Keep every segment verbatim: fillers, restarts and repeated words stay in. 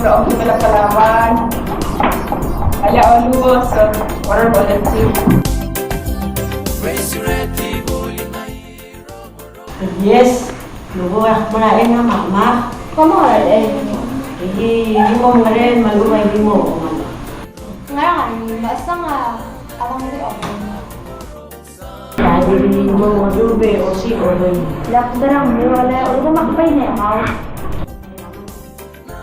Palawan. Ala oluos, ora boletu. Yes, lubo ak mera e ng a mama. Kmo e, e, e, di mo ngerang, me a lebo di mo. Ngerang, me a sang a, a bang di o. Dadi mo modube o si o doi. Lak derang mo le, o ko mak bai ne mau.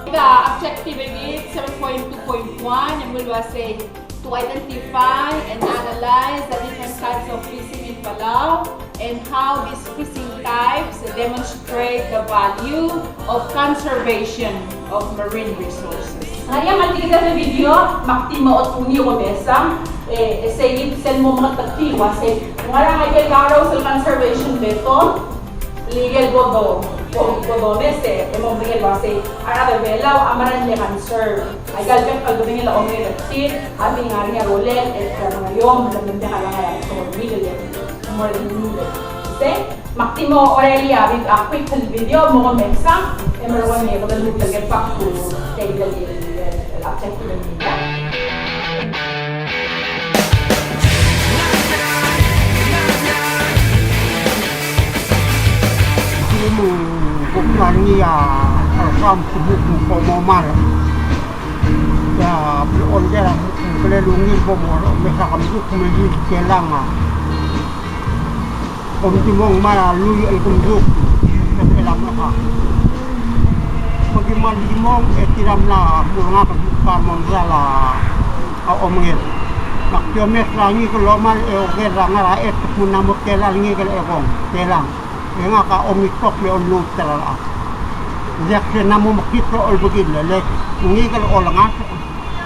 The objective of it, seven point two point one, e ng uaisei, to identify and analyze the different types of fishing in Palau and how these fishing types demonstrate the value of conservation of marine resources. Ng ngar er ngii a di el video, me ak di mo otungii e mesang, e, e sei sel mo mengetakl el uaisei. Ng ngar er ngii a ikel kau sel conservation method, el ikel bo do, bo, bo domes e, e mo medengei el uaisei, a rechad er Belau a mera el conserve. Aika el bek el bedengel a omenged er tir, a di ngar er ngii a rolel, e, er a Mangaiom, el mendeng a lengai a Mangaiom, el mo er ngii. Sei, me ak di mo orrenges a bit, a quick el video, mo mesang, e merekong e kede lmuut el get back to, sei, el, el, el objective. Kuk ngar er ngii a, a, kam kuk mo omar. Ia, blechoel er a kuk, kuk el ungil bo mo, me sa kemduk me di telang a. Kom di mo ngmai a lluich el kemduk, e telang a. Kom di mo di mo, e tir a mla mo ngak a kuk mo ngera a, a omenged. Me ak di omes er a ngikel el omar e oker er a ngar er a et, me ng mo telang a ngikel el ekong, telang. E ngak a omitok me olluut er a rechad. Ng diak se ng mo mekngit a olbekil, le ngikel olengasech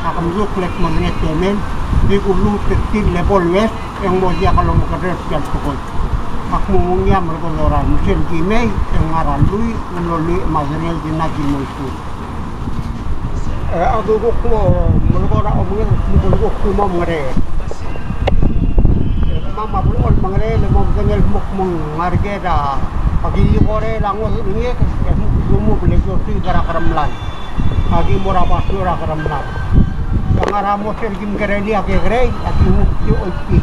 a kemduk el kmo ng temel, di kulluut er tir el bo lues, e ng mo diak lomekerreu er tia el tekoi. Ak mo ungil a merekong el orar, me sel di mei, e ng ngar er a lluich, ng lluich me a delel di ngak di mo isei. E a di kuk mo melekoi er a omenged, me kuk mo mengerei. E kemam a blechoel mengerei, le mo medengei el kmo ng ngar er kid a, a ki korei el ngodech er ngii, e kuk mo blechoel er a keremlai. A ki mo er a basio er a keremlai. E ngar er a mo sel kim kerelii a kekerei, a ki mo di oitii.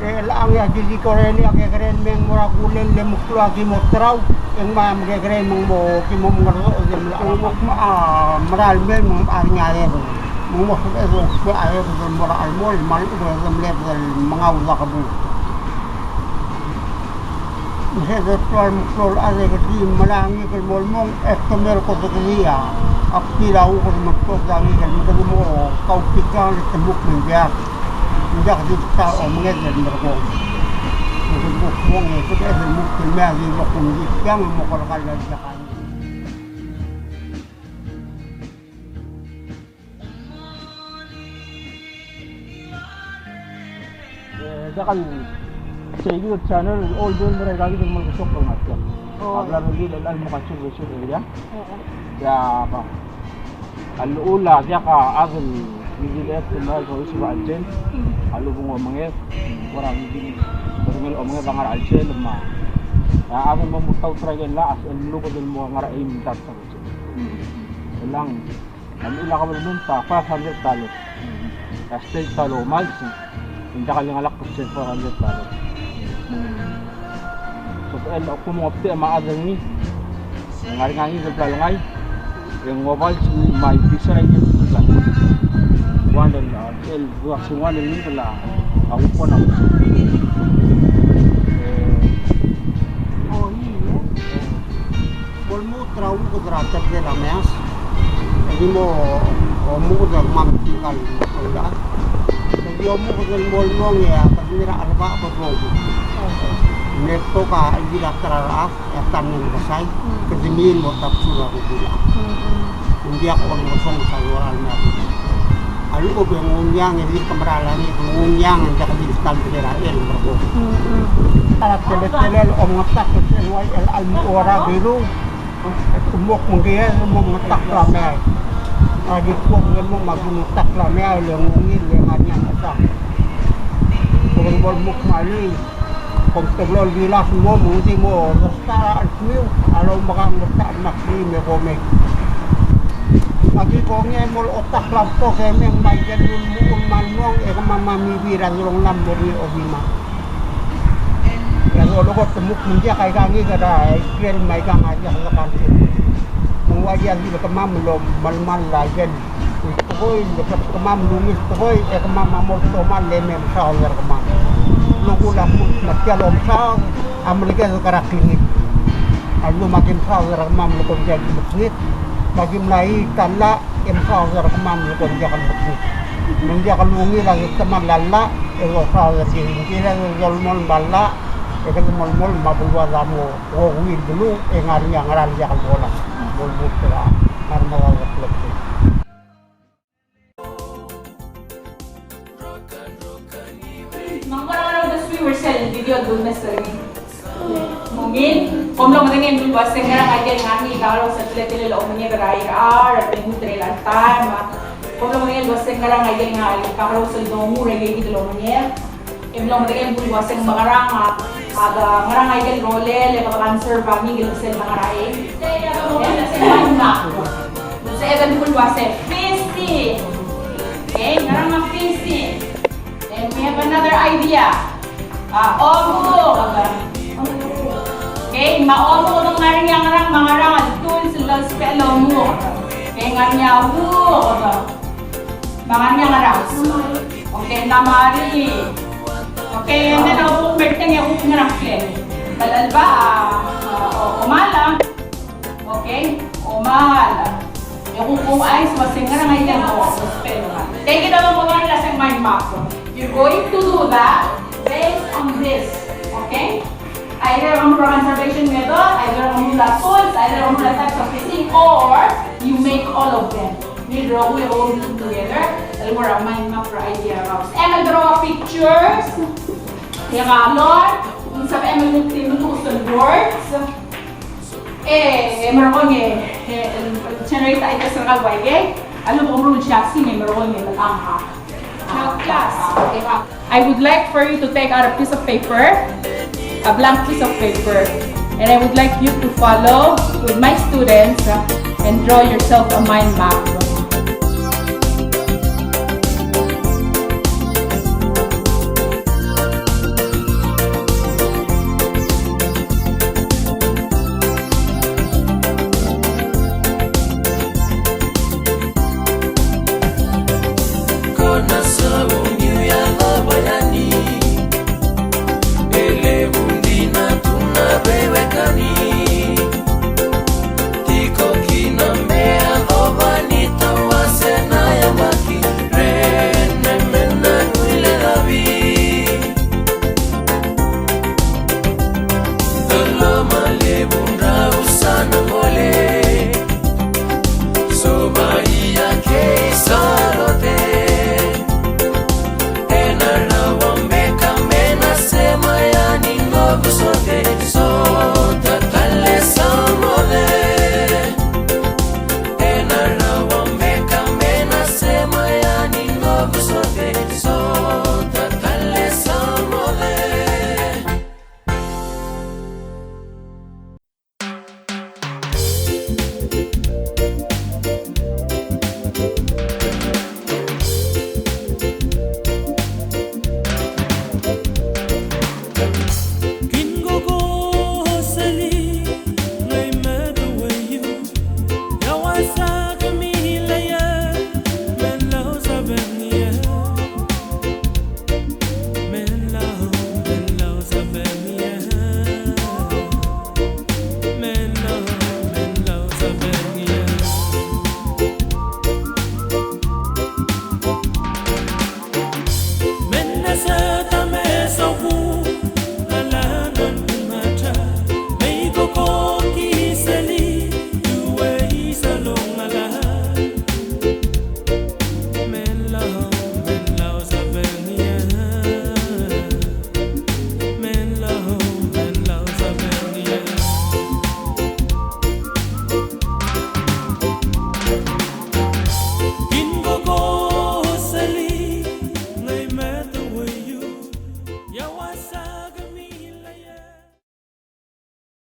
E chelechang e a ki di korelii a kekerei el me ng mo er a kulel el me klou a ki mo terau, e ng mo mekekerei me ng mo ki mo mengerdoch e di mla. Ng mo kmo a mera el mei me ng mo er ngii a er. Me ng mo sebeched el ousbech a er el mo er a chelmol, me a lechub e de mle bek el mengaud a kebung. Me se de klou el meklou el chad e ke di melai a ngikel mo lmong, e kemam el kot e ke di a, ak di a uchul me ng kot a ngikel me kede mo kautikang e te muk me ng diak. Ng diak di ta omenged el merekong. Me kede mo kmong e kede el muk el mei a di mo kumdi tiang mo kelekall a diak a ngikel. E, diak el, sei kid el channel, all the way el mera el kid el mo kesok el ngar tiang. Oh. A bla el kid el mo kesok el suk el area. Ia, ka. A llechul a diak a chad el ngii el chad el ngar er a South East er a chelsel. A lechub ng omenged, kora ngii el, kora ngii el omenged a ngar er a chelsel, me a, a chad el mo murtaut er a ikel llach, el mluked el mo ngar er a eim el tart er a chelsel. Elang, a llechul a kabelment a five hundred dollars. A state a lomals, e ng diak el ngalek er sel five hundred dollars. So, el kmo ng obtiam a chad er ngii, e ng ngar er ngii a ngikel bla lengai, e ng obals me a ibes er a ngikel bla. One el, el, el, one el ngikel a, a ukon a. E, o, ii, e. Bo lmuut er a uchul er a tebedel a meas, e di mo, o, omuchel er kemam tirka el meklou el chad. E di omuchel el mo lmong e a bedengir a cherebach a bo donguu. Me betok a chelebuul a ta er a rechad, e a ta el mle kesai, kede mei el mo ta er a bsur a rokui el chad. Ng diak a olngesonges a lorael el mei. A lechub e ng ungiang e di ke mera el ngikel, ng ungiang e ng diak di ta el beker a chelebuul el merekong. A teletelel a omengetakl er sel ua el chelecha el mo er a Belau. E kmo ng kired el mo mengetakl a meang. A di kuk el mo me a ki mengetakl a meang, le ng ungil, le ngar er ngii a mechesang. Kuk el mo lmuut me a lluich. Kom te blo el bilas el mo, me ng di mo restart a chelsemiu, a lomekang me te ngar er ngii me kom mei. Me aki kongei el mo otak el betok e mei me aike el lmuut me a lmong e kemam a mibii er a delongelam el mo er ngii a obimang. E a dolekoi te kmo ng diak aika ngii er a ikrel me aika a diak el kansiok. Me ng ua ia di le kemam el omelemall a ikel tekoi, le kemam el ungil tekoi, e kemam a mo tomall e mei mesaod er kemam. Lolekoi a kmo me tia el omesaod a melekoi er a klinik. A lsekum aki mesaod er kemam el ko er ngii a mekngit, me aki mla ita el llach, e mesaod er kemam el ko er ngii a mekngit. Me ng diak el ungil a temall a llach e dosaod er ngii, ng kired el dolemolem a llach e kede melemolem me a beluad a mo okeuid el beluu e ng ngar er ngii a ngera el diak el bo lak bo lmuut er a ngar er a medal er a klebkei. Me ng kora ngar er a uldesuiu er sel video el bumes er ngii. Mo ungil, kom mlo medengei el uasei ng ngar er ngii a ikel ngar er ngii el kakerous el teletelel a omenged er a irechar, a lmuut er a taem. Kom mlo medengei el uasei ng ngar er ngii a ikel kakerous el dongu er a ikakid el omenged. E mlo medengei el uasei ng mekerang a, a, ngar er ngii a ikel rolel e kede conserve a ngikel sel ngar er a ei. Sei a mind map. Sei a kede uasei fisting. Okay, ngar er ngii a fisting. Then we have another idea. A, omuked. Okay, me a omuked a ngar er ngii a ngerang, me a ngerang el tools el lousbech el omuked. Okay, ngar er ngii a uked. Me a ngar er ngii a ngerang. Okay, ng mla mari. Okay, and then a kuk merteng e kuk ngerang klel. Kmal chelebacheb a, a, o, omall. Okay, omall. E kuk ouchais el uasei ng ngerang a ikel bo, bo spell. Take it all over el uasei ng mind map. You're going to do that based on this. Okay? Either a mo er a conservation method, either a mo er a tools, either a mo er a types of fisting, or you make all of them. Ngii el rokui e kom put together el mo er a mind map er a idea er a house. E mla draw pictures. E a color, ng sebechem el mo di mo use el words. E, e merekong e, e, el generate ideas er kau el uaike, a lebo meruul el chassis me merekong e melang a. Now, class, okay, I would like for you to take out a piece of paper, a blank piece of paper, and I would like you to follow with my students, uh, and draw yourself a mind map.